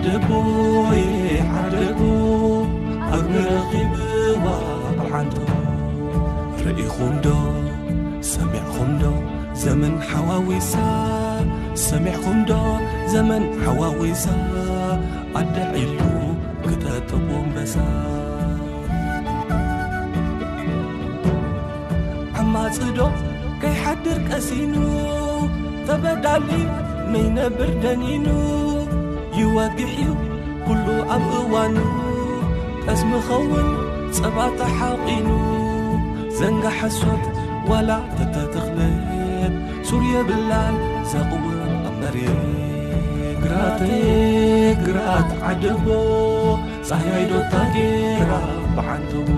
ዓደቦ ዓደቦ ኣግቢ ረኺብዋ ብሓንቶ ርኢኹም ዶ ሰሚዕኹም ዶ ዘመን ሓዋዊሳ ሰሚዕኹም ዶ ዘመን ሓዋዊሳ ኣደ ዒሉ ክጠጥቦ ኣንበሳ ዓማጽዶ ከይሓድር ቀሲኑ ተበዳሊ መይነብር ደኒኑ ይወግሕ እዩ ኩሉ ኣብ እዋኑ ጠስሚ ኸውን ጸባ ተሓቒኑ ዘንጋ ሓሶት ዋላ ተተተኽለት ሱር የብላን ዘቕውም ኣብ መሬት ግራተይ ግራት ዓደቦ ጻህያይ ዶታ ጌራ ብዓንተቦ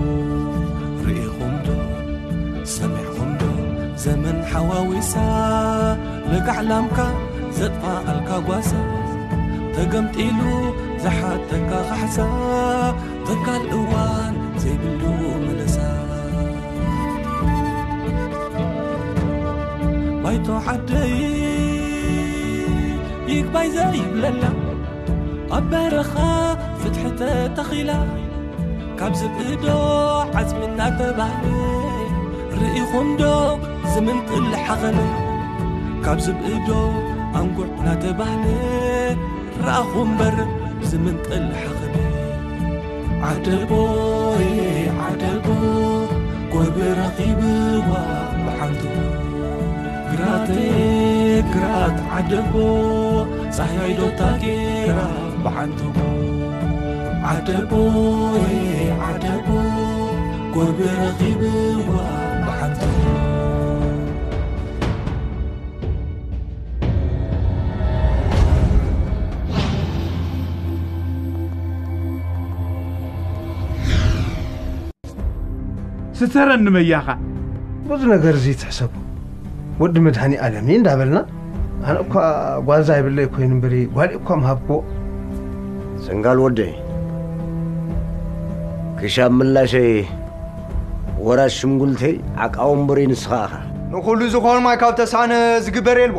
ርኢኹም ዶ ሰሚዕኹም ዶ ዘመን ሓዋዊሳ ለጋዕ ላምካ ዘጥፋኣልካ ጓሳ ተገምጢሉ ዝሓተካ ካሕሳ ተካል እዋን ዘይብሉ መለሳ ባይቶ ዓደይ ይግባይ ዘይብለላ ኣብ በረኻ ፍትሒ ተተኺላ ካብ ዝብእዶ ዓጽሚ እናተባህለ ርኢኹም ዶ ዝምንጥል ሓኸለ ካብ ዝብእዶ ኣንጉዕ እናተባህለ ረኣኹ እምበር ዝምንጥል ሓኸለ ዓደቦይ ዓደቦ ጎርቢ ረኺብዋ ብሓንቱ ግራተይ ግራት ዓደቦ ጻህያይ ዶታ ጌራ ብሓንቱ ዓደቦይ ዓደቦ ጎርቢ ረኺብዋ ብሓንቱ ስተረኒ መያኻ። ብዙ ነገር እዚ ትሕሰቡ። ወዲ መድሃኒ ኣለም እንዳበልና ኣነ እኳ ጓል ዘይብለይ ኮይኑ እምበሪ ጓል እኳ ምሃብክዎ። ሰንጋል ወደይ ክሻብ ምላሸይ ወራሽ ሽምጉልተይ ዓቃ ወንበረይ ንስኻ ኢኻ። ንኹሉ ዝኾን ማይ ካብ ተሳነ ዝግበር የልቦ።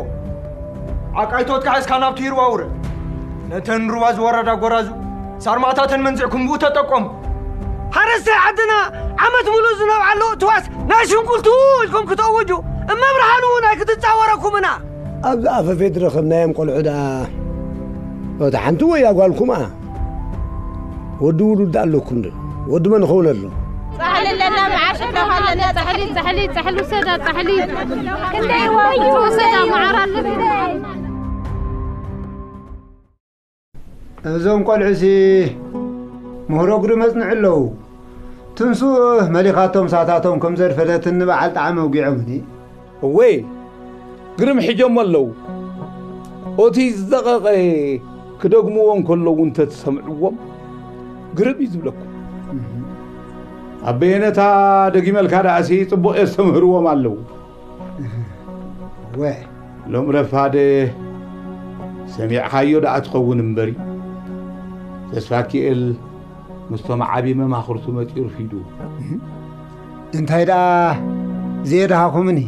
ዓቃይቶትካ ሒዝካ ናብቲ ይርዋ ውረድ። ነተን ሩባ ዝወረዳ ጎራዙ ሳርማታተን መንዚዕኩም ብኡ ተጠቀሙ። ሓረስታይ ዓድና ዓመት ሙሉእ ዝነብዓሉ እትዋስ ናይ ሽንኩርቱ ኢልኩም ክተውጁ እመብርሃን እውን ኣይክትጻወረኩምና። ኣብዚ ኣፈፌት ዝረኸብናዮም ቆልዑ ደኣ እታ ሓንቲ ወይ ኣጓልኩም እያ። ወዲ ውሉድ ኣለኩም ዶ? ወዲ መን ይኸውን ኣሎ? ጻሕሊ ኣለና፣ መዓሸ ኣለና። ጻሕሊ፣ ጻሕሊ፣ ጻሕሊ ውሰዳ፣ ጻሕሊ። ክንደይ ወዩ ውሰዳ፣ መዓር ኣለና። እዞም ቆልዑሲ ምህሮ እግሪ መጽንዒ ኣለዉ። ትንሱ መሊኻቶም ሳታቶም ከም ዘድፈለትኒ በዓል ጣዕመ ኣውጊዖምኒ። እወ ግርም ሒጆሞ ኣለዉ። ኦቲ ዝደቐቐ ክደግምዎ እንከለዉ እንተ ትሰምዕዎም ግርም እዩ ዝብለኩም። ኣብ በየነታ ደጊመልካ ደኣሲ ጽቡቕ የስተምህርዎም ኣለዉ። እወ ሎም ረፋደ ሰሚዕኻዮ ደኣ ትኸውን እምበሪ ተስፋኪኤል ምስቶም ዓቢ መማኽርቱ መጺኡ ርፊዱ። እንታይ ደኣ ዘየድሃኹምኒ?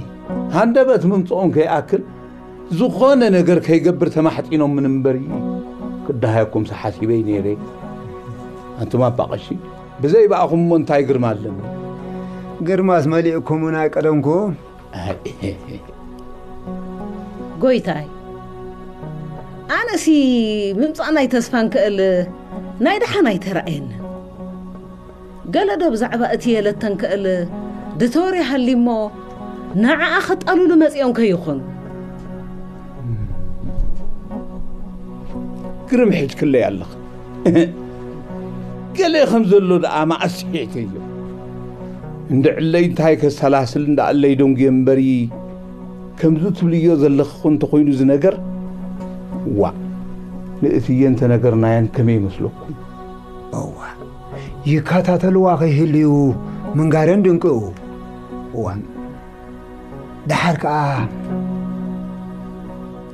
ሃንደበት ምምጽኦም ከይኣክል ዝኾነ ነገር ከይገብር ተማሕጺኖምን እምበሪ ክደሃየኩምሲ ሓሲበይ ነይረ። ኣንቱም ኣባ ቀሺ ብዘይ ብኣኹም እሞ እንታይ ግርማ ኣለኒ? ግርማስ መሊእኩምና ቀደምኩም። ጎይታይ ኣነሲ ምምፃእ ናይ ተስፋን ክእል ናይ ደሓን ኣይተረኣየንን። ገለ ዶ ብዛዕባ እቲ የለተን ክእል ድተወር ይሃሊ እሞ ንዓኣ ከጣሉሉ መፂኦም ከይኾኑ። ግርም ሒዝክለይ ኣለኽ። ገለ ከም ዘሎ ደኣ መኣስ ስሒተዮ። እንድዕለይ እንታይ ከሰላስል እንዳኣለይ ደንጉየ እምበሪ ከምዚ ትብልዮ ዘለኺ እንተኾይኑ እዚ ነገር ዋእ ንእትየ እንተነገርናየን ከመይ ይመስለኩም? እዋ ይከታተልዋ ከይህልዩ ምንጋረን ድንቅኡ። እዋ ደሓር ከኣ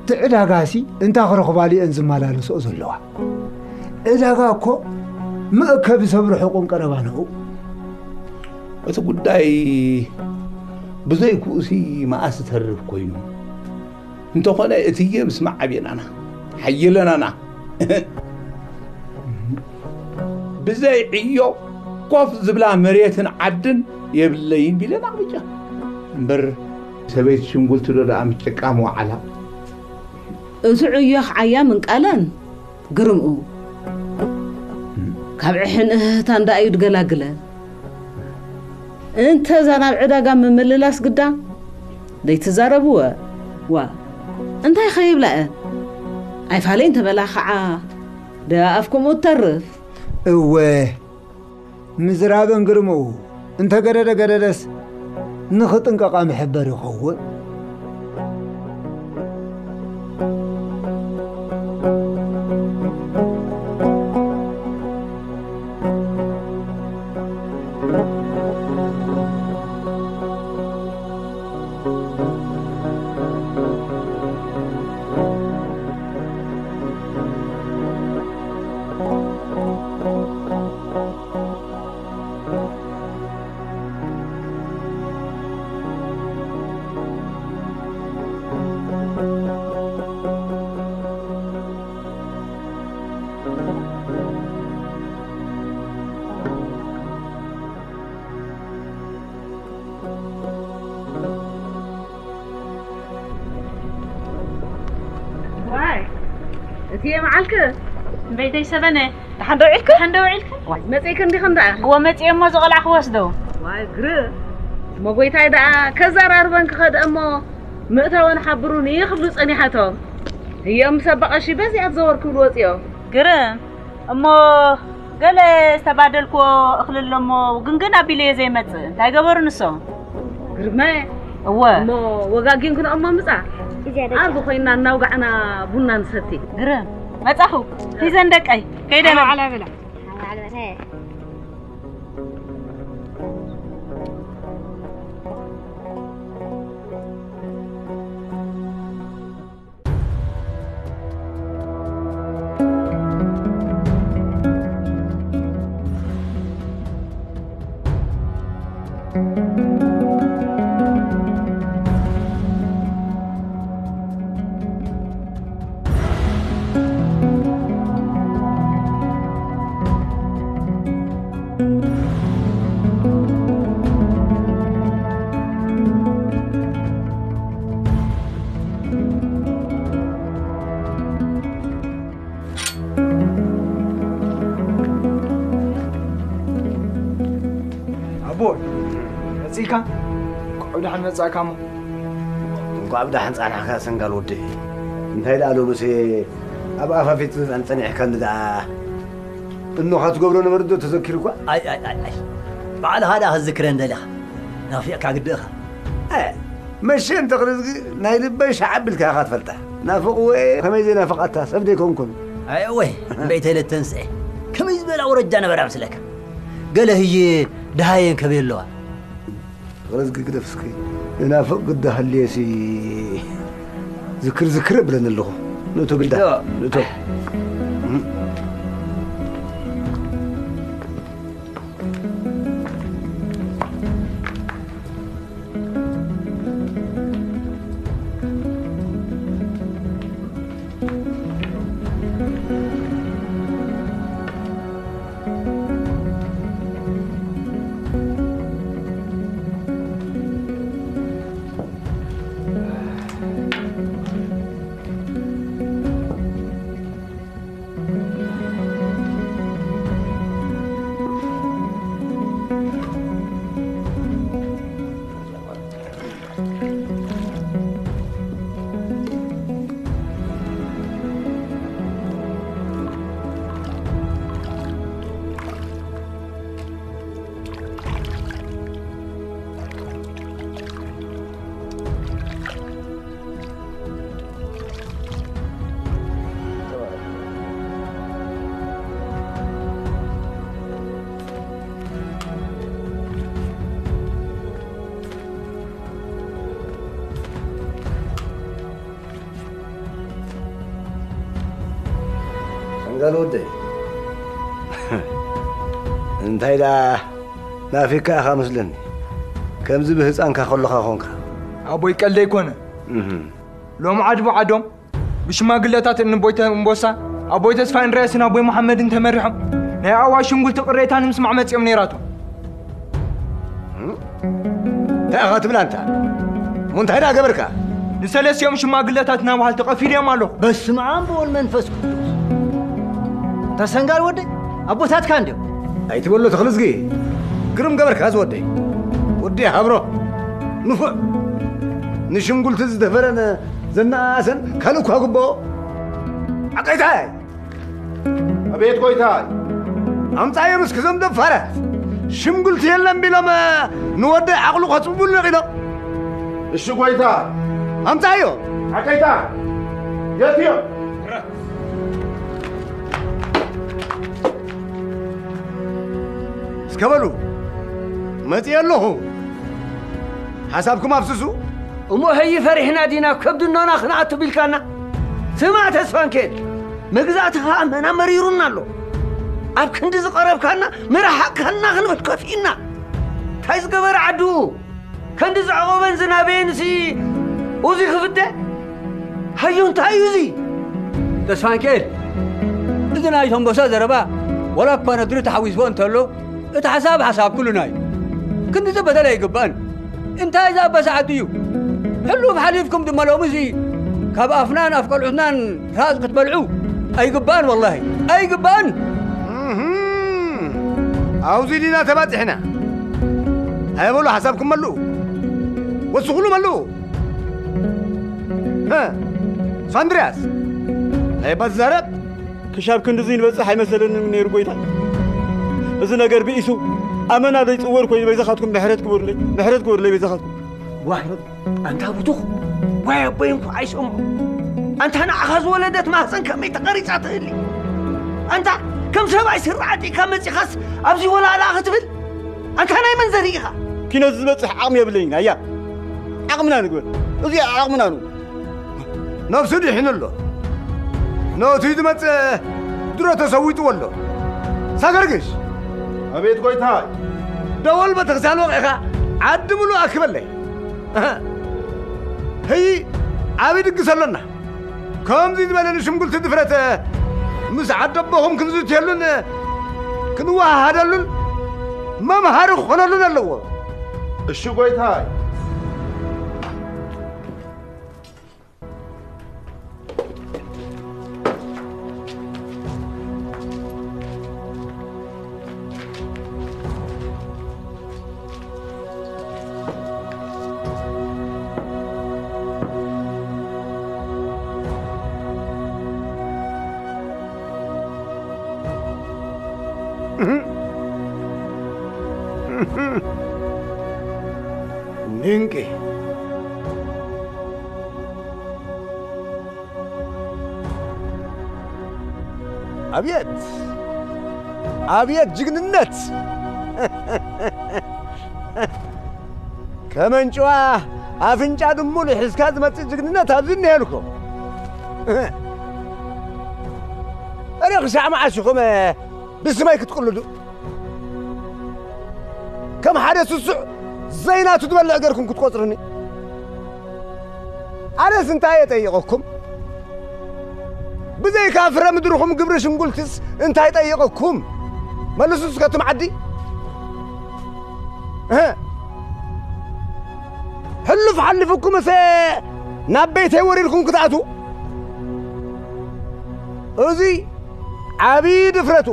እቲ ዕዳጋሲ እንታይ ክረኽባሉ እየን ዝመላለስኦ ዘለዋ? ዕዳጋ እኮ መእከቢ ሰብ ርሑቕን ቀረባን እዩ። እቲ ጉዳይ ብዘይክኡሲ መኣስ ዝተርፍ ኮይኑ። እንተኾነ እትየ ምስማዕ ኣብየናና ሓየለናና። ብዘይ ዕዮ ኮፍ ዝብላ መሬትን ዓድን የብለይን ቢለን ኣቕቢጨ። እምበር ሰበይቲ ሽንጉልቲ ዶ ደኣ ምስ ጨቃ መዋዕላ? እቲ ዕዮ ክዓያ ምንቃለን ግርምኡ። ካብ ዕሕን እህህታን ደኣ እዩ ድገላግለን። እንተ እዛ ናብ ዕዳጋ ምምልላስ ግዳ ደይትዛረብወ። ዋ፣ እንታይ ኸይብላእን? ኣይፋለይ እንተበላ ኸዓ ደኣ ኣፍኩም እተርፍ። እወ፣ ምዝራበን ግርምኡ እንተገደደ ገደደስ ንኽጥንቀቓ መሐበር ይኸውን። ዋይ፣ እትየ መዓልክ። እምበይተይ ሰበነ። ደሓን ዶ ውዒልክ? ደሓን ዶ ውዒልክ? ዋይ፣ መጺእክ እንዲኽን ደኣ? እወ፣ መጺኤ እሞ፣ እዚ ቆልዓ ክወስዶ። ዋይ፣ ግርም። እሞ ጎይታይ ደኣ ከዘራርበን ክኸድ እሞ፣ ምእታወን ሓብሩኒ ክብሉ ጸኒሓቶም። እዮም ምስ ኣባ ቀሺ በዚኣ ትዘወር ክብሉ ወጺኦም። ግርም። እሞ ገለ ዝተባደልክዎ እኽሊ ኣሎ እሞ፣ ግንግን ኣቢለዮ ዘይመጽእ። እንታይ ገበሩ ንሶም? ግርመ። እወ። እሞ ወጋጊን ክንኦሞ ምጻ። ኣብዚ ኮይና እናውጋዕና ቡና ንሰቲ። ግርም። መጻኹ። ሒዘን ደቀይ። ከይደ በላ። ኣቦ፣ መጺእካ? እንኳዕ ብደሓን መጻእካ እሞ። እንኳዕ ብደሓን ጸናሕካ ሰንጋል ወደይ። እንታይ ደኣ ሎምስ ኣብ ኣፋፊት ጸን-፣ ጸኒሕካኒ ደኣ? እኖኻ ትገብሮ ነበርዶ ተዘኪሩኳ? ኣይ፣ ኣይ፣ ኣይ፣ ኣይ። ባዕልኻ ደኣ ክትዝክረን ደሊኻ። ናፊቕካ ግድእኻ። ኣይ፣ መሸ እንተ ክርዝጊ ናይ ልበይ ሸዓ ኣቢልካ ኢኻ ትፈልጣ። ናፍቕወ ከመይ ዘይናፍቓታ ሰብ ደይኮንኩን። ኣይ፣ ወይ፣ እምበይተይ ለተንስኤ። ከመይ ዝበላ ወረጃ ነበራ ምስለካ። ገለ ህዬ ደሃየን ከመይ ኣለዋ። ክረዝጊ ግደፍ እስኪ። ንናፍቕ ግዳ ሃልየሲ ዝክር ዝክር እብለኒ ኣለኹ። ንእቶ ግዳ፣ ንእቶ። ሰንጋል ወደይ፣ እንታይ ደኣ ናፊካ ኢኻ መስለኒ። ከምዚ ብህፃንካ ከለኻ ኾንካ። ኣቦይ ቀልዲ ኣይኮነ። እህ። ሎም ዓዲ ብዓዶም ብሽማግለታት እንቦይ ተንቦሳ፣ ኣቦይ ተስፋ እንድርያስን ኣቦይ መሓመድን ተመሪሖም ናይ ኣዋሽ ሽንጉልቲ ቅሬታ ንምስማዕ መጺኦም ነይራቶም። እንታይ ኢኻ ትብል ኣንታ? እሞ እንታይ ደኣ ገበርካ? ንሰለስቲኦም ሽማግለታት እናበሃል ተቐፊልዮም ኣለኹ። በስመ ኣብ ወወልድ መንፈስ ቅዱስ። ተሰንጋር ወደይ፣ ኣቦታትካ እንድዮም። ኣይትበሎ ተኽልዝጊ። ግርም ገበርካ ዝወደይ። ወዲ ሃብሮ። ንፉዕ። ንሽንጉልቲ ዝደፈረን ዘነኣሰን ካልእ እኳ ግብኦ። ዓቀይታይ! ኣቤት ጎይታይ። ኣምጻዮም እስኪ እዞም ደፋራት። ሽምግልቲ የለን ቢሎም ንወደይ ዓቕሉ ከጽብቡሉ ነቒሎም። እሺ ጎይታ። ኣምጻዮ። ዓቀይታ። የትዮ። እስከ በሉ። መጺኤ ኣለኹ። ሓሳብኩም ኣፍስሱ። እሞ ሀይ ፈሪሕና ዲና ከብድኖና ክንኣቱ ቢልካና? ስማዕ ተስፋንኬል፣ መግዛእትኻ ኣመና መሪሩና ኣሎ። ኣብ ክንዲ ዝቐረብካና፣ ምርሓቕካና ክንብል ከፊእና። እንታይ ዝገበረ ዓዱ? ከንዲ ዘዕቆበን ዝናበየንሲ፣ እዚ ክፍደ? ሃዮ እንታይ እዩ እዚ? ተስፋንኬል፣ እዚ ናይ ተንበሶ ዘረባ፣ ወላ እኳ ነድሪ ተሓዊስዎ እንተሎ፣ እቲ ሓሳብ ሓሳብ ኩሉና እዩ። ክንዲ ዝበደል ኣይግባእን። እንታይ ዝኣበሰ ዓዲ እዩ? ሕሉፍ ሓሊፍኩም ድማ ሎምሲ ካብ ኣፍናን ኣፍ ቆልዑትናን ራዝ ክትበልዑ ኣይግባእን፣ ወላሂ ኣይግባእን። እህም። ኣብዚ ዲና ተባጺሕና። ኣይ በሉ ሓሳብኩም መልኡ። ወስኹሉ መልኡ። እ፣ ሳንድርያስ፣ ኣይባዛረብ። ክሻብ ክንድዚ ንበጽሕ ኣይመሰለንን ነይሩ ጎይታ። እዚ ነገር ብኢሱ ኣመና ዘይጽወር ኮይኑ በይዛኻትኩም ምሕረት ግበሩለይ፣ ምሕረት ግበሩለይ በይዛኻትኩም። ዋይ፣ ኣንታ ብቱኽ፣ ዋይ ኣቦይ እንኳ ኣይሰምዖ። ኣንታ ንዓኻ ዝወለደት ማህፀን ከመይ ተቐሪጻ ትህሊ? ኣንታ ከም ሰብኣይ ስራዓት ኢካ መጺኻስ ኣብዚ ወላላ ክትብል? ኣንታ ናይ መን ዘርኢ ኢኻ? ኪኖ ዝበጽሕ ዓቕሚ የብለይን፣ ኣያ። ዓቕምና ንግበር። እዚ ዓቕምና ነው። ነብሱ ድሒኑ ኣሎ። ነቲ ዝመጽእ ድሮ ተሰዊጥዎ ኣሎ። ሳገርግሽ። ኣቤት ጎይታይ። ደወል ቤተክርስትያን ወቒዕኻ ዓዲ ምሉእ ኣክበለይ። እህ። ህይ፣ ዓቢ ድግስ ኣሎና። ከምዚ ዝበለ ንሽምጉልቲ ድፍረት ምስ ዓደቦኹም ክንዝትየሉን ክንወሃሃደሉን መምሃሪ ክኾነሉን ኣለዎ። እሺ ጎይታይ። ድንቂ። ኣብየት! ኣብየት ጅግንነት! ከመንጭዋ ኣፍንጫ ድሙል ሒዝካ ዝመጽእ ጅግንነት ኣብዚ እኒሀልኩም። እረ ክሳዕ መዓስ ኢኹም ብስመይ ክትቅልዱ? ከም ሓደ ስሱዕ ዘይናቱ ዝበልዕ ገርኩም ክትቆጽርኒ? ኣነስ እንታይ እየ ጠይቐኩም? ብዘይካ ፍረ ምድርኹም ግብሪ ሽንጉልትስ እንታይ ጠይቐኩም? መልሱ እስከ እቱም ዓዲ። እህ። ሕሉፍ ሓሊፉኩምስ ናብ ቤተይ ወሪድኩም ክትኣትዉ? እዚ ዓብዪ ድፍረቱ።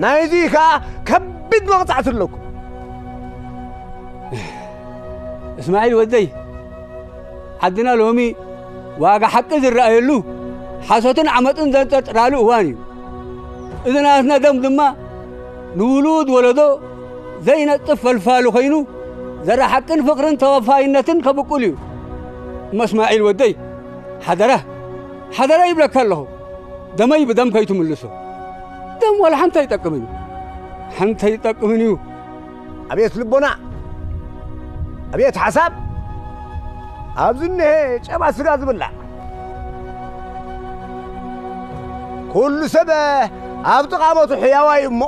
ናይዚ ከኣ ከቢድ መቕጻዕቲ ኣለኩም። እስማዒል ወደይ፣ ዓድና ሎሚ ዋጋ ሓቂ ዝረኣየሉ፣ ሓሶትን ዓመጽን ዘንጠርጥራሉ እዋን እዩ። እዚ ናትና ደም ድማ ንውሉድ ወለዶ ዘይነጥፍ ፈልፋሉ ኮይኑ፣ ዘረ ሓቅን ፍቕርን ተወፋይነትን ከብቁል እዩ። እሞ እስማዒል ወደይ፣ ሓደራ፣ ሓደራ ይብለካ ኣለኹ። ደመይ ብደም ከይትምልሶ። ደም ዋላ ሓንቲ ኣይጠቅምን እዩ። ሓንቲ ኣይጠቅምን እዩ። ኣቤት ልቦና! ኣቤት ሓሳብ! ኣብዚ እኒሀ ጨባ ስጋ ዝብላዕ። ኩሉ ሰብ ኣብ ጥቓ ቦቱ ሕያዋይ እሞ፣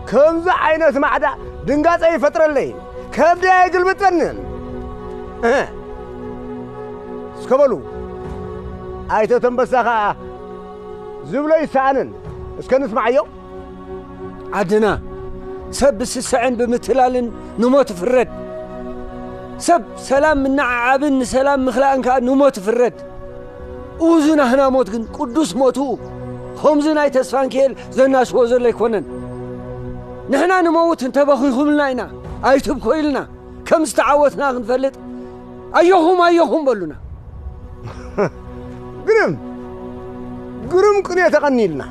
ከምዚ ዓይነት ማዕዳ ድንጋጸ ይፈጥረለይ። ከብዲ ኣይግልብጠንን። እህ። እስከ በሉ፣ ኣይተ ተንበሳ ኸኣ ዝብሎ ይሰኣንን። እስከ ንስማዓዮ። ዓድና ሰብ ብስስዐን ብምትላልን ንሞት ይፍረድ። ሰብ ሰላም ምንዓዓብን ንሰላም ምኽላእን ከኣ ንሞት ይፍረድ። እዚ ናህና ሞት ግን ቅዱስ ሞት እዩ። ከምዚ ናይ ተስፋንኪኤል ዘናሽዎ ዘሎ ኣይኮነን። ንሕና ንመውት እንተበኺኹምልና ኢና፣ ኣይትብኮ ኢልና፣ ከም ዝተዓወትና ክንፈልጥ፣ ኣዮኹም፣ ኣዮኹም በሉና። ግርም፣ ግርም ቅኔ ተቐኒልና።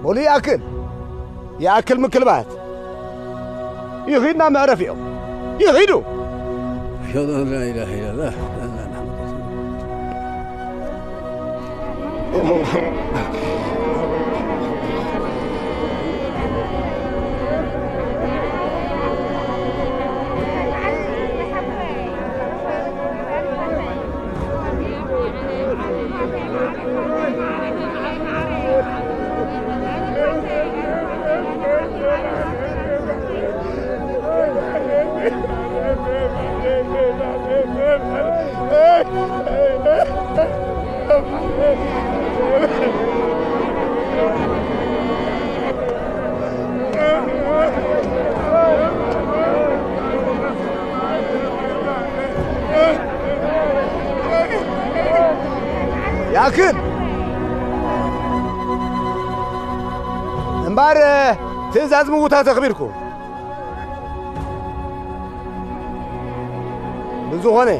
በሉ ይኣክል፣ ይኣክል ምክልባት። ይኺድና መዕረፊኦም። ይኺዱ። أشهد أن لا إله إلا الله. ያክል እምበር ትእዛዝ ምውታት ኣኽቢርኩ። ብዝኾነ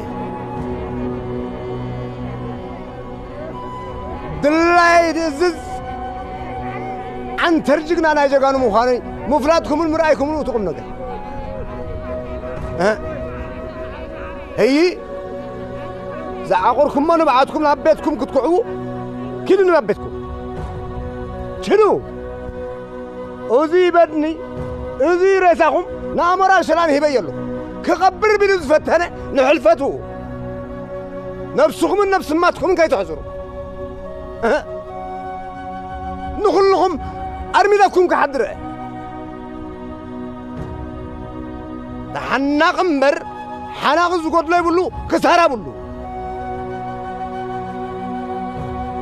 ድላይ ድእዝዝ ዓንተር ጅግና ናይ ጀጋኑ ምዃነይ ምፍላጥኩምን ምርኣይኩምን እቲ ቁም ነገር። እ? ህይ ዝዓቑርኩሞ ንብዓትኩም ናብ ቤትኩም ክትኩዕዉ ኪዱ ናብ ቤትኩም። ችዱ። እዚ በድኒ፣ እዚ ሬሳኹም ንኣሞራ ሸላን ሂበዮ ኣለኹ። ክቐብር ቢሉ ዝፈተነ ንሕልፈቱ ነብስኹምን ነብሲ ማትኩምን ከይትሕዝሩ። እህ። ንኹልኹም ኣርሚደኩም ክሓድር እየ። ተሓናቕ እምበር ሓናቒ ዝጎድሎ ይብሉ፣ ክሳራ ብሉ።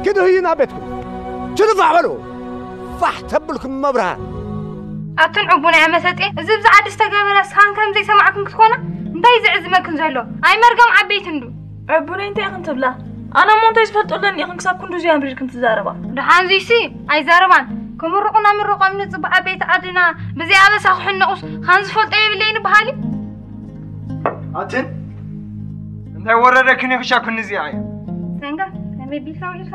ኪዱ ህዩ ናብ ቤትኩም። ችዱ ፋሕ በሉ። ፋሕ ተብልኩም መብርሃን። ኣቱን ዕቡናይ ኣመሰጤ፣ እዚ ብዛዕባ ዝተገበረ ስኻን ከም ዘይሰማዕኩም ክትኮና፣ እንታይ ዝዕዝመክን ዘሎ? ኣይ መርገም ዓበይቲ እንዱ። ዕቡነይ እንታይ ኢኽን ትብላ? ኣነ እሞ እንታይ ዝፈልጦ ኣለኒ ኢኽን ክሳብ ክንዱ እዚኣ ኣንቢርክን ትዛረባ? ደሓን ዙይሲ ኣይዛረባን። ክምርቑና ምርቖም ንጽቡቕ ዓበይቲ ዓድና፣ ብዘይ ኣበሳ ክሕነቑስ፣ ኻን ዝፈልጦ የብለይን በሃሊ። ኣትን እንታይ ወረደክን ኢኽሻ ኩን እዚኣ እያ? ሰንጋ፣ ከመይ ቢልካ ውዒልካ?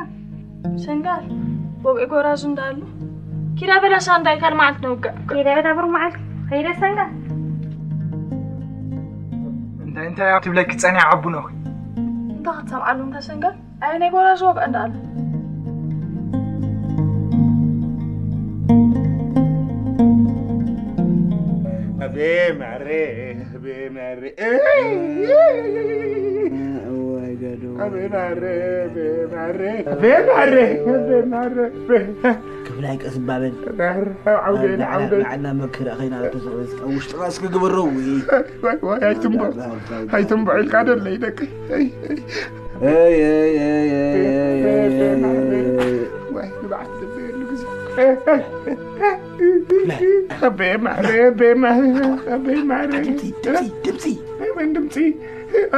ሰንጋል፣ ወግዒ ጎራዙ እንዳሉ። ኪዳ በላ ሳንዳይ ካልእ መዓልቲ ነውግዕ። ኪዳ በላ ብሩኽ መዓልቲ። ኸይደ ሰንጋል። እንታይ እንታይ እያ ትብለኪ ጸኒሓ ኣቡኖኺ? እንታይ ክትሰምዓሉ እንታ ሰንጋል? ኣየ ናይ ጎራዙ ወግዒ እንዳሉ። ኣቤ ማሬ፣ ኣቤ ማሬ። እዋይ ገዶ። ኣቤ ማሬ፣ ኣቤ ማሬ። ኣቤ ማሬ፣ ኣቤ ማሬ። ክፍላይ ቀስ ባበል። ዓውደይ፣ ዓውደይ። ንዓና መክረ ኸይና ተሰበስ ውሽጥና እስኪ ግበረው። ዋይ፣ ዋይ፣ ኣይትንቦ። ኣይትንቦ ኢልካ ደለይ ደቂ። ኣይ፣ ኣይ። ኣይ፣ ኣይ፣ ኣይ፣ ኣይ፣ ኣይ፣ ኣይ፣ ኣይ፣ ኣይ። ዋይ፣ ንብዓት ልበየሉ ግዜ። ኣቤ ማሬ፣ ኣቤ ማሬ፣ ኣቤ ማሬ። ድምፂ፣ ድምፂ፣ ድምፂ። ኣይ፣ ወን ድምፂ።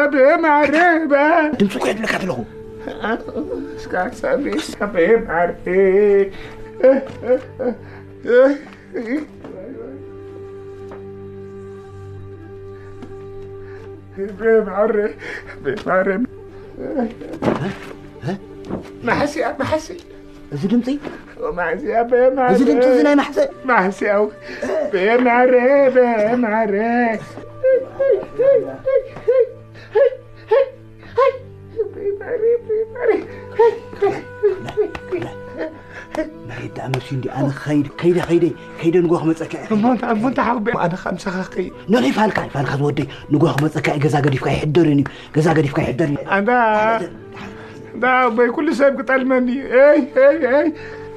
ኣቤ ማሬ፣ ባ። ድምፂ እኮ የድለካ ኣለኹ። እስካ ሳቤ፣ ኣቤ ማሬ። ኣቤ ማሬ፣ ኣቤ ማሬ። ማሕሲያ፣ ማሕሲ። እዚ ድምፂ? ማሕሲያ፣ ኣቤ ማሬ። እዚ ድምፂ እዚ ናይ ማሕሰ? ማሕሲያው። ኣቤ ማሬ፣ ኣቤ ማሬ። መሬት ደኣ መሲዩ እንዲ ኣነ ኸይድ-፣ ከይደ፣ ከይደ፣ ከይደ ንጎ ክመጸካ እየ። እሞ እንታይ፣ እሞ እንታይ ሓውቤ፣ ኣነ ካብ ምሳኻ ከይ- ኖ፣ ኖ፣ ፋልካ፣ ፋልካ ዝወደይ፣ ንጎ ክመጸካ እየ። ገዛ ገዲፍካ ኣይሕደርን እዩ። ገዛ ገዲፍካ ኣይሕደርን እዩ። ኣንዳ፣ ኣንዳ ኣቦይ፣ ኩሉ ሰብ ክጠልመኒ እዩ። ኤይ፣ ኤይ፣ ኤይ፣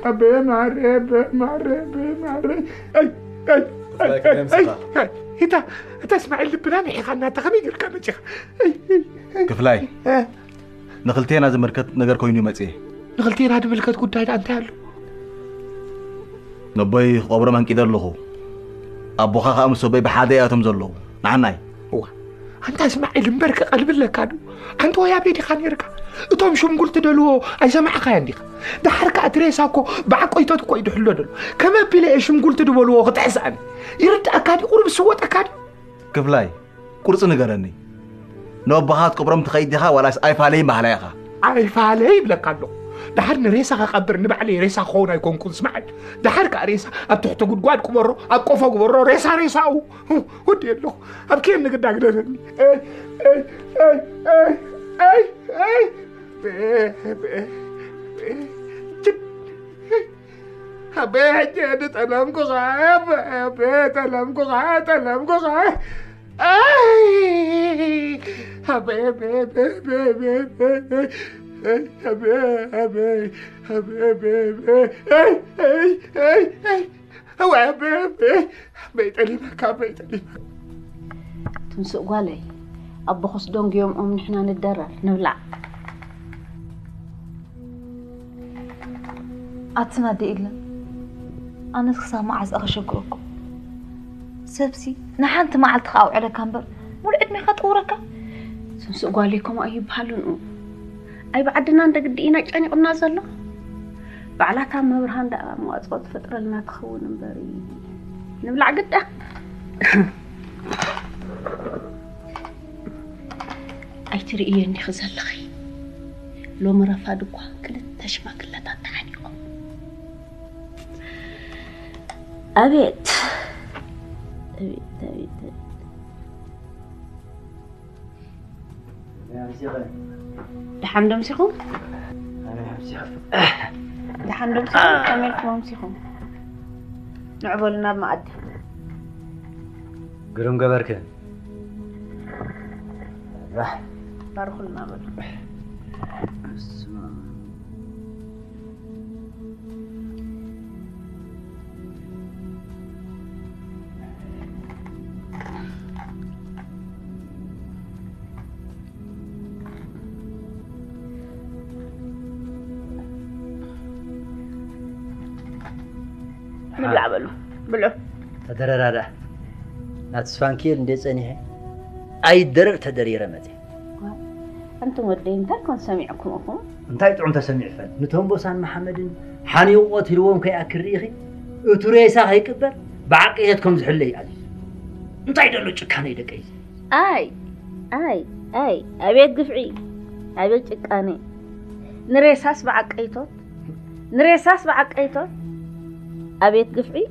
ኣበየ ማረ፣ ኣበየ ማረ፣ ኣበየ ማረ። ኤይ፣ ኤይ፣ ኤይ፣ ክፍላይ ከመይ ኣምሲኻ? ኤይ፣ ሂታ፣ እታ እስማዒል ልብና ምሒኻ እናታ ከመይ ጌርካ መጺኻ? ኤይ፣ ኤይ፣ ኤይ። ክፍላይ። እ? ንኽልቴና ዝምልከት ነገር ኮይኑ መጽኤ። ንኽልቴና ዝምልከት ጉዳይ ደኣ እንታይ ኣሎ? ነቦይ ክቐብሮም ኣንቂደ ኣለኹ። ኣቦኻ ኸኣ ምስ ኣቦይ ብሓደ እያቶም ዘለዉ። ንዓናይ። እዋ፣ ኣንታ እስማዒል እምበር ክቐልብለካ ዶ? ኣንታ ወይ ኣበይ ዲኻ ነይርካ? እቶም ሽምጉል ትደልዎ ኣይሰማዕኻዮን ዲኻ? ደሓር ከኣ እቲ ሬሳ እኮ ብዓቆይቶት እኮ እዩ ድሕሎ ደሎ። ከመይ ኣቢለ እየ ሽምጉል ትድበልዎ ክትሕስኣኒ? ይርድኣካ ድዩ? ቁሩብ ዝስወጠካ ድዩ? ክፍላይ፣ ቁርጺ ንገረኒ። ነቦኻ ክትቀብሮም ትኸይድ ዲኻ ዋላስ ኣይፋለይ በሃላይ ኢኻ? ኣይፋለይ ይብለካ ኣለኹ። ደሓር ንሬሳ ክቐብር ንባዕለይ ሬሳ ክኸውን ኣይኮንኩን እስማዒል። ደሓር ከኣ ሬሳ ኣብ ትሕቲ ጉድጓድ ቅበሮ፣ ኣብ ቆፎ ግበሮ፣ ሬሳ ሬሳኡ። ወዲ ኣለኹ። ኣብ ኬን ንግዳ ግደፈኒ። ኣይ፣ ኣይ፣ ኣይ፣ ኣይ፣ ኣይ፣ ኣይ፣ ኣይ። ቤ-፣ ቤ-፣ ቤ-፣ ችድ። ኣቤ፣ ሕጂ ድጠለምኩኻ፣ ኣቤ፣ ኣቤ፣ ጠለምኩኻ፣ ጠለምኩኻ። ኣይ! ኣቤ፣ ኣቤ፣ ኣቤ፣ ኣቤ፣ ኣቤ፣ ኣቤ፣ ኣቤ፣ ኣቤ፣ ኣቤ፣ ኣቤ፣ ኣይ፣ ኣይ፣ ኣይ፣ ኣይ፣ ኣይ፣ ኣቤ፣ ኣቤ፣ ኣቤ፣ ጠሊመካ፣ ኣቤ፣ ጠሊመካ። ትንስእ ጓለይ፣ ኣቦኹስ ደንጉዮም እዮም፣ ንሕና ንደረር፣ ንብላዕ። ኣትን ኣደ ኢለን፣ ኣነስ ክሳብ መዓዝ እኸሸግረኩም? ሰብሲ ንሓንቲ መዓልቲ ከኣ ኣውዕለካ እምበር፣ ሙሉእ ዕድሜኻ ጠውረካ። ትንስእ ጓለይ ከምኡ ኣይበሃልን እዩ። ኣይ ብዓድና እንደ ግዲ ኢና ጨኒቑና ዘሎ። ባዕላታ መብርሃን ደኣ መዋጽኦ ትፈጥረልና ትኸውን እምበር። ንብላዕ ግዳ። ኣይትርእየን ዲኺ ዘለኺ? ሎሚ ረፋድ እኳ ክልተ ሽማግለታት ተሓኒቖም። ኣቤት፣ ኣቤት፣ ኣቤት፣ ኣቤት። ደሓን ዶ ኣምሲኹም? ደሓን ዶ ኣምሲኹም? ከመይ ኢልኩም ኣምሲኹም? ንዑ በሉ ናብ መኣዲ። ግርም ገበርክ። ራህ። ባርኹልና በሉ። ንብላዕ በሉ፣ ብልዑ። ተደረራዳ። ናብ ተስፋንኪኤል እንደ ጸኒሐ ኣይደረር ተደሪረ መጽ። እንቱም ወደይ እንታይ ኮን ሰሚዕኩም ኢኹም? እንታይ ጥዑም ተሰሚዑ ፈን? ንቶምቦሳን መሓመድን ሓኒቑ ቀቲልዎም ከይኣክል ርኢኺ? እቱ ሬሳ ከይቅበር ብዓቀየት ከም ዝሕለ እዩ ኣዚዙ። እንታይ ደሎ ጭካነ እዩ ደቀይ? ኣይ፣ ኣይ፣ ኣይ፣ ኣቤት ግፍዒ፣ ኣቤት ጭካኔ። ንሬሳስ ብዓቀይቶት፣ ንሬሳስ ብዓቀይቶት። ኣቤት ግፍዒ፣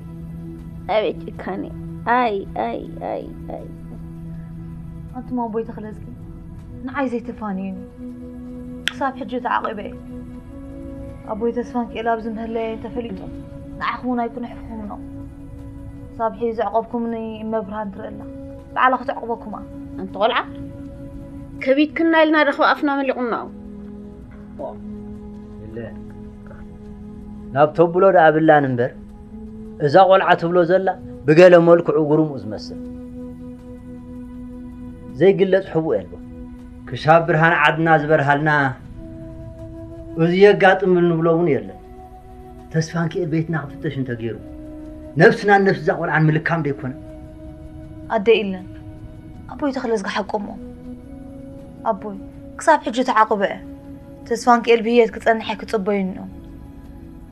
ኣቤት ጭካኔ። ኣይ፣ ኣይ፣ ኣይ፣ ኣይ። ኣንቱም ኣቦይ ተኽለዝጊ፣ ንዓይ ዘይተፋንዩኒ። ክሳብ ሕጂ ተዓቒበ እየ። ኣቦይ ተስፋንኪኤል ኣብዚ ምህለየ ተፈሊጡ፣ ንዓኹም እውን ኣይኩነሕፍኹምኖ። ክሳብ ሕጂ ዘዕቆብኩምኒ እመብርሃን ትርኢ ኣላ። ባዕላ ክትዕቕበኩም እያ። ኣንቲ ቆልዓ፣ ከቢድክና ኢልና ዶ ካብ ኣፍና መሊቑና? የለ። ናብ ተብሎ ደኣ ብላን እምበር፣ እዛ ቆልዓ ትብሎ ዘላ ብገለ መልክዑ ግሩም እዩ ዝመስል። ዘይግለጽ ሕቡእ የልቦ። ክሻብ ብርሃን ዓድና ዝበርሃልና፣ እዚ የጋጥም እንብሎ እውን የለን። ተስፋንኪኤል ቤትና ክፍተሽ እንተገይሩ፣ ነብስናን ነብሲ እዛ ቆልዓን ምልካም ዶ ኣይኮነ? ኣደ ኢለን፣ ኣቦይ ተኽለዝጊ ሓቆም እዮም። ኣቦይ፣ ክሳብ ሕጂ ተዓቑበ እየ። ተስፋንኪኤል ብህየት ክጸንሐ ክጽበዩኒ እዮም።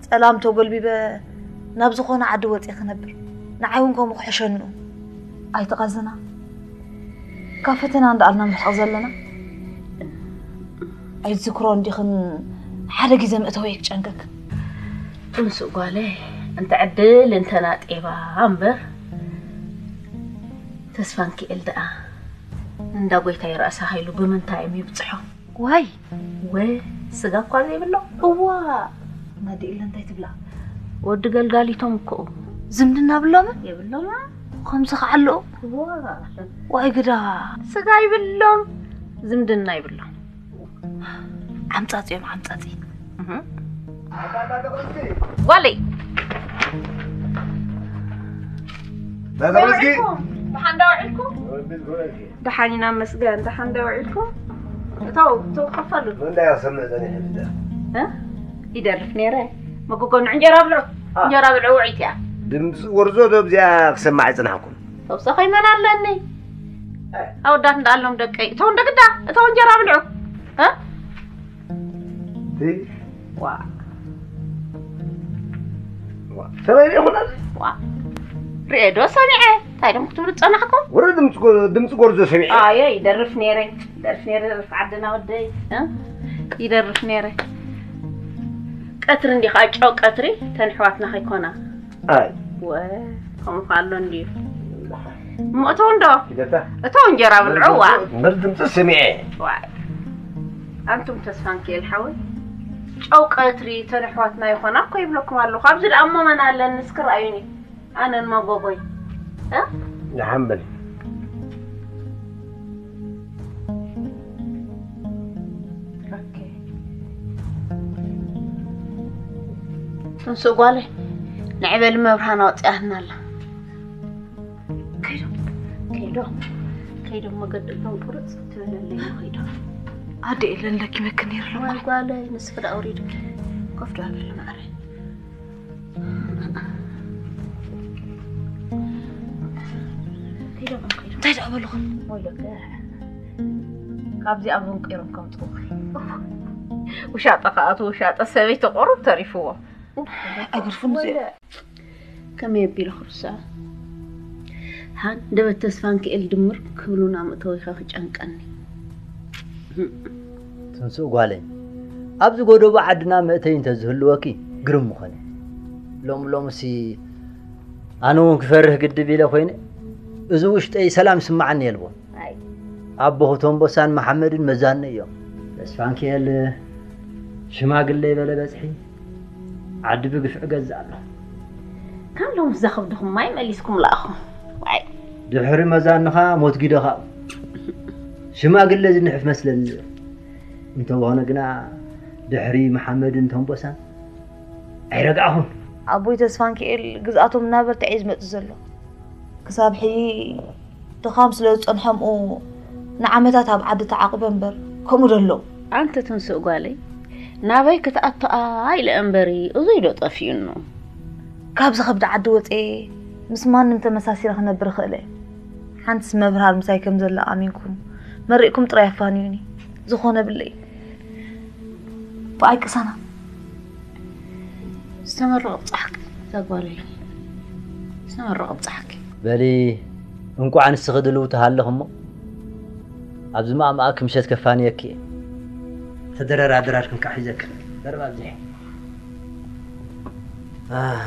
ጸላም ተጎልቢበ ናብ ዝኾነ ዓዲ ወጺኤ ክነብር፣ ንዓይ እውን ከምኡ ክሕሸኒ እዩ። ኣይትቐዝና። ካብ ፈተና እንዳኣልና ንርሕቕ ዘለና። ኣይትዝክሮ እንዲኽን ሓደ ግዜ መእተወይ ክጨንቀክ። ትንስእ ጓለይ፣ እንተ ዕድል እንተ ናጤባ እምበር፣ ተስፋንኪኤል ደኣ እንዳ ጎይታይ ራእሳ ሃይሉ ብምንታይ እዮም ይብጽሖ? ዋይ! ወ-፣ ስጋ እኳ ዘይብሎ? እዋ! ናዲ ኢለ እንታይ ትብላ? ወዲ ገልጋሊቶም እኮ። ዝምድና ብሎም? የብሎም። ከምዚ ከዓ ኣለዉ? እዋ! ዋይ ግዳ! ስጋ ይብሎም፣ ዝምድና ይብሎም። ዓምጻጺ እዮም፣ ዓምጻጺ። እህ። ጓለይ! ናታ ሪዝጊ! ደሓን ዶ ውዒልኩም? ደሓን ኢና መስገን፣ ደሓን ዶ ውዒልኩም? እተው፣ እተው፣ ከፈሉ። ምን እንዳያ ሰምዕ ጸኒሐ ብዳ? እ? ይደርፍ ነይረ። መጎጎኑ እንጀራ ብልዑ፣ አ። እንጀራ ብልዑ ውዒት እያ። ድምፂ ጎርዞ ዶ ኣብዚኣ ክሰማዕ ይፅናሕኩም? ተውሳኸ ይመን ኣለኒ። ኣወዳት እንዳኣሎም ደቀይ፣ እተው እንደ ግዳ፣ እተው እንጀራ ብልዑ። እ? እቲ ዋ። ዋ። ሰበይ ይኹን። ዋ። ርኤ ዶ ሰሚዐ? እንታይ ደም ክትብሉ ጸናሕኩም? ወረ ድምፂ ጎ-፣ ድምፂ ጎርዞ ሰሚዐ። ኣየ፣ ይደርፍ ነይረ። ይደርፍ ነይረ፣ ደርፍ ዓድና ወደይ። እ? ይደርፍ ነይረ። ቀትሪ እንዲኻ፣ ጨው ቀትሪ፣ ተን ኣሕዋትና ከይኮና። ኣይ። ወ፣ ከምኡ ከ ኣሎ እንድዩ። እሞ እተው እንዶ። ሂደታ። እተው እንጀራ ብልዑ፣ ዋ። መርዚ ድምፂ ስሚዐ። ዋይ። ኣንቱም ተስፋ እንክእል ሓወይ። ጨው ቀትሪ፣ ተን ኣሕዋትና ይኾና እኮ ይብለኩም ኣለኹ። ኣብዚ ደኣ እሞ መን ኣለኒ እስኪ ረኣዩኒ። ኣነን መጎጎይ። እ? ንሓምበል። ኦኬ። ትንስእ ጓለይ፣ ንዒ በሊ መብርሃን ኣውፂኣትና ኣላ። ከይዶም፣ ከይዶም፣ ከይዶም መገዲ እቶም ቁርፅ ትበለለይ ከይዶም። ኣደ የለን ለኪመክን ነይሩ ወይ ጓለይ፣ ንስኺ ደኣ ኣውሪድኪ። ኮፍ ደኣ በሊ ማዕረ። እንታይ ደኣ በልኹም? ወይለከ። ካብዚኣ መንቂሮም ከምፅኡኺ። ውሻጠ ከኣቱ ውሻጠ ሰበይቲ ቁሩብ ተሪፍዎ። ኣግርፉን እዚኣ። ከመይ ኣቢለ ክርስዓ? ሃንደበት ተስፋንክኤል ድምር ክብሉና ምእተዊኻ ክጨንቀኒ። ትንስኡ ጓለይ፣ ኣብዚ ጎደቦ ዓድና መእተዊ እንተዝህልወኪ ግርም ምኾነ። ሎሚ ሎምሲ ኣነ እውን ክፈርህ ግድብ ኢለ ኮይነ፣ እዚ ውሽጠይ ሰላም ይስምዓኒ የልቦን። ኣይ። ኣቦ ክቶምቦሳን መሓመድን መዛኖ እዮም። ተስፋንክኤል ሽማግለ ይበለ በጽሒ፣ ዓዲ ብግፍዒ ገዝእ ኣሎ። ካብ ሎምስ ዘኽብድኹም ማይ መሊስኩም ለኣኹ። ዋይ። ድሕሪ መዛንኻ ሞት ጊደኻ። ሽማግለ ዝንሕፍ መስለኒ። እንተኾነ ግና ድሕሪ መሓመድን ቶምቦሳን ኣይረጋእኹን። ኣቦይ ተስፋንክኤል ግዝኣቶም እናበርትዐ እዩ ዝመጽእ ዘሎ። ክሳብ ሕጂ ድኻም ስለ ዝጸንሖም ንዓመታት ኣብ ዓዲ ተዓቒበ እምበር ከምኡ ዶ ኣለዉ? ኣንቲ ትንስእ ጓለይ፣ ናበይ ክትኣቱ ኢለ እምበሪ እዙይ ዶ ጠፊኡኒ? ካብዚ ከብዲ ዓዲ ወፅየ ምስ ማንም ተመሳሲረ ክነብር እኽእል እየ። ሓንትስ መብርሃር ምሳይ ከም ዘላ ኣሚንኩም መሪቕኩም ጥራይ ኣፋንዩኒ። ዝኾነ ብለይ። ብኣይ ቅሳና ዝተመረቐ ብጻሕኪ እዛ ጓለይ። ዝተመረቐ ብጻሕኪ። በሊ እንቋዕ ንስኺ ድልው ተሃለኽ እሞ ኣብዚ ማእማእኪ ምሸት ከፋንየኪ እየ። ተደረራድራር ክንካዕ ሒዘክን ደርባ ኣብዚሐ። ኣህ።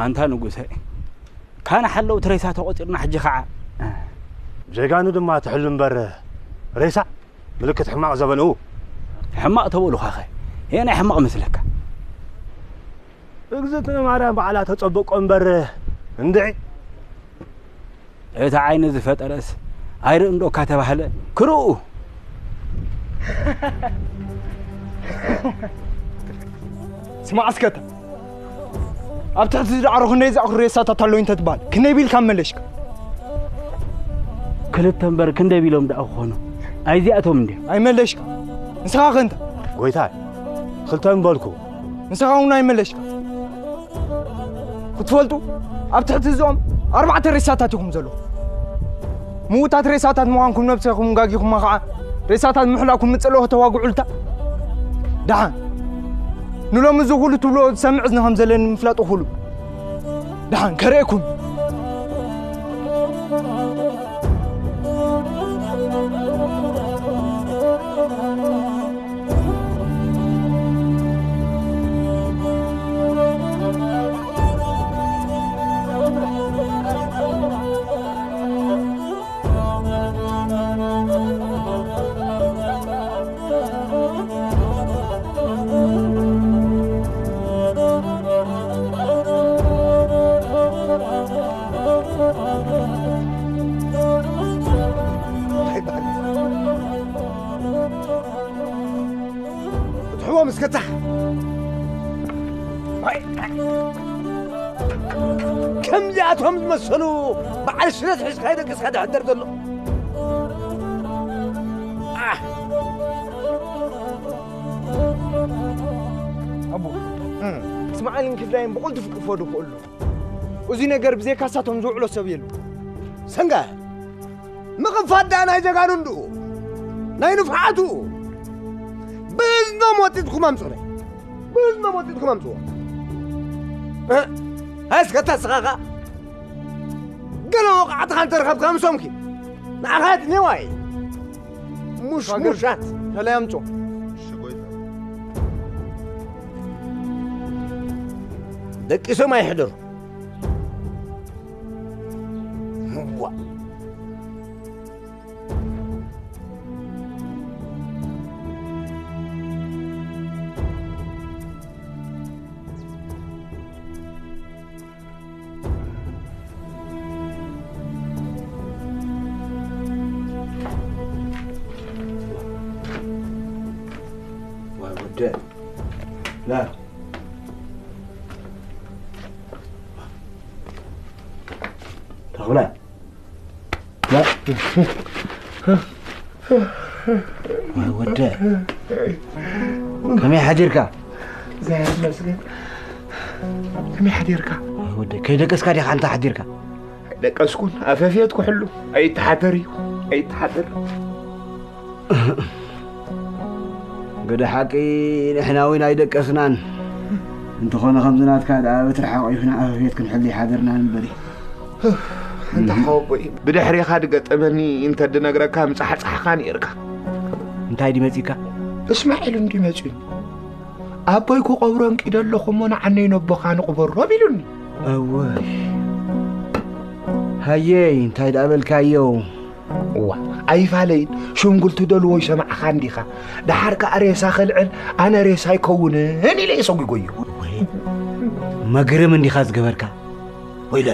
ኣንታ ንጉሰ፣ ካን ሓለውቲ ሬሳ ተቖጺርና ሕጂ ኸዓ። ጀጋኑ ድማ ትሕሉ እምበር ሬሳ ምልክት ሕማቕ ዘበንኡ። ሕማቕ ተበሉኻኸ? የናይ ሕማቕ መስለካ? እግዝእትነ ማርያም ባዕላ ተጸብቆ እምበር እንድዒ። እቲ ዓይኒ ዝፈጠረስ ኣይርእን ዶ እካ ተባህለ? ክርኡ። ስማዕ እስከ እታ ኣብ ትሕቲ ዝዳዕሮ ክንደይ ዝኣኽሉ ሬሳታት ኣለዉ እንተትበሃል ክንደይ ቢልካ መለሽካ? ክልተ እምበር ክንደይ ቢሎም ደኣ ክኾኑ? ኣይዚኣቶም እንድዮም። ኣይመለሽካ። ንስኻ ከ እንታይ? ጎይታይ፣ ክልተ ምበልኩ። ንስኻ እውን ኣይመለሽካ። ክትፈልጡ ኣብ ትሕቲ እዚኦም ኣርባዕተ ሬሳታት ኢኹም ዘለኹም። ምዉታት ሬሳታት ምዃንኩም ነብሰኹም ጋጊኹማ ኸዓ ሬሳታት ምሕላኩም ምጽልኦ ከተዋግዑልታ። ደሓን ንሎሚ እዚ ኩሉ ትብልዎ ዝሰምዕ እዝኒ ከም ዘለኒ ምፍላጥ እኹሉ። ደሓን ከርእየኩም። ፍትሕዎም እስከ እታ። ከምዚኣቶም ዝመሰሉ በዓል ሽረት ሒዝካ ይደቅስካ ድሕደር ዘሎ። ኣሕ! ኣቦ፣ ስማዓልን ክፍላይን ብቕልጡፍ ክፈዱ ክእሉ። እዚ ነገር ብዘይካ ሳቶም ዝውዕሎ ሰብ የሉ። ሰንጋ፣ ምቕፋድ ደኣ ናይ ጀጋኑ እንድኡ፣ ናይ ንፍዓቱ። ብእዝኖም ወጢጥኩም ኣምጽኡለይ። ብእዝኖም ወጢጥኩም ኣምጽዎ። እ፣ እስከ ተስኻኻ። ገለ ወቕዓትኻ እንተረኸብካ ምሶምኪ። ንዓኻ የትንየዋ እየ። ሙሽ ሙሻት። ከላይ ኣምጾ። ደቂሶም ኣይሕደሩ። ዋ። ዋይ ወደ። ላ። ተኽላይ። ላ። ዋይ ወደ። ከመይ ሓዲርካ? እግዚኣብሔር ይመስገን። ከመይ ሓዲርካ? ዋይ ወደ፣ ከይደቀስካ ዲኻ ኣንታ ሓዲርካ? ኣይደቀስኩን፣ ኣፈፍየት ክሕሉ። ኣይተሓተር እዩ፣ ኣይተሓተር። ገደ ሓቂ ንሕና እውን ኣይደቀስናን። እንተኾነ ከምዚ ናትካ ደኣ በትሪ ሓቒፍና ኣፈፍየት ክንሕሉ ይሓደርና ንበሪ። ኣንታ ሓወቦይ፣ ብድሕሬኻ ድገጠመኒ እንተ ድነግረካ ምጻሕጻሕኻ ነይርካ። እንታይ ድመጺካ? እስማዒል እንዲ መጺኡኒ። ኣቦይ ክቐብሮ እንቂደ ኣለኹ እሞ ንዓነይ ነቦኻ ንቕበሮ ቢሉኒ። እወይ። ሃየይ፣ እንታይ ደኣ በልካዮ? እዋ፣ ኣይፋለይን፣ ሽምግልቱ ደልዎ ይሰማዕኻ እንዲኻ። ደሓር ከኣ ሬሳ ከልዕል፣ ኣነ ሬሳ ኣይከውንን ኢለ እየ ሰጒጎዮ። ወይ፣ መግርም እንዲኻ ዝገበርካ። ወይለ፣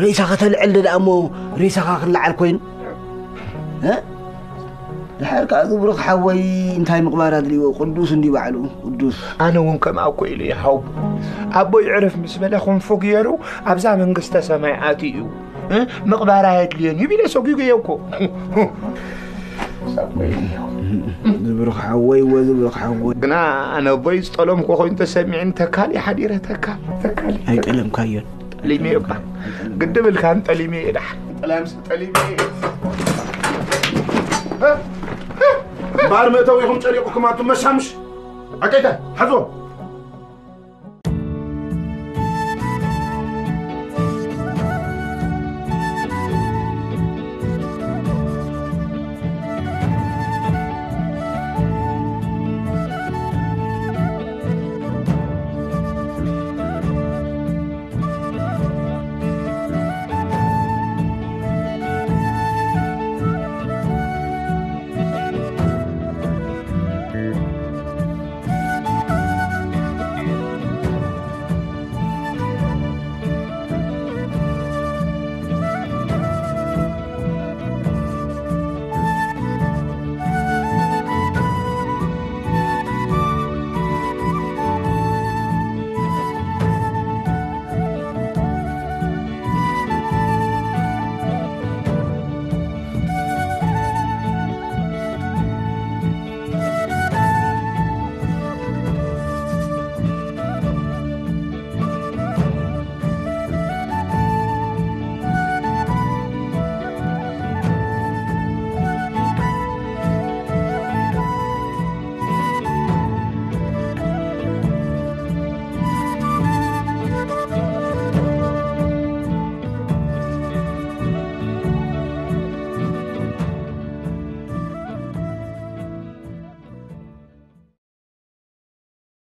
ሬሳ ከተልዕል ደኣ እሞ ሬሳኻ ክለዓል ኮይኑ። እ? ድሓር ከኣ ዝብሩኽ ሓወይ እንታይ ምቕባር ኣድልይዎ? ቅዱስ እንዲ ባዕሉ፣ ቅዱስ። ኣነ እውን ከምኣ እኮ ኢለ እየ ሓወቦ። ኣቦይ ዕረፍ ምስ በለ ክንፉ ገይሩ ኣብዛ መንግስተ ሰማይ ኣትዩ እዩ። እ? ምቕባር ኣየድልዮን እዩ ቢለ ሰጒገዮ እኮ። ዝብሩኽ ሓወይ፣ ወ ዝብሩኽ ሓወይ። ግና ኣነ ኣቦይ ዝጠለምኩ ኮይኑ ተሰሚዕን ተካል እየ ሓዲረ፣ ተካል፣ ተካል። ኣይጠለምካዮን። ጠሊመ እባ። ግድም ኢልካ እንጠሊመ እየ ደሓን። ጠላምሲ ጠሊመ እየ። እምበኣር መእተዊኹም ጨኒቑኩም ኣቱም መሻምሽ። ዓቀይታ፣ ሓዞ።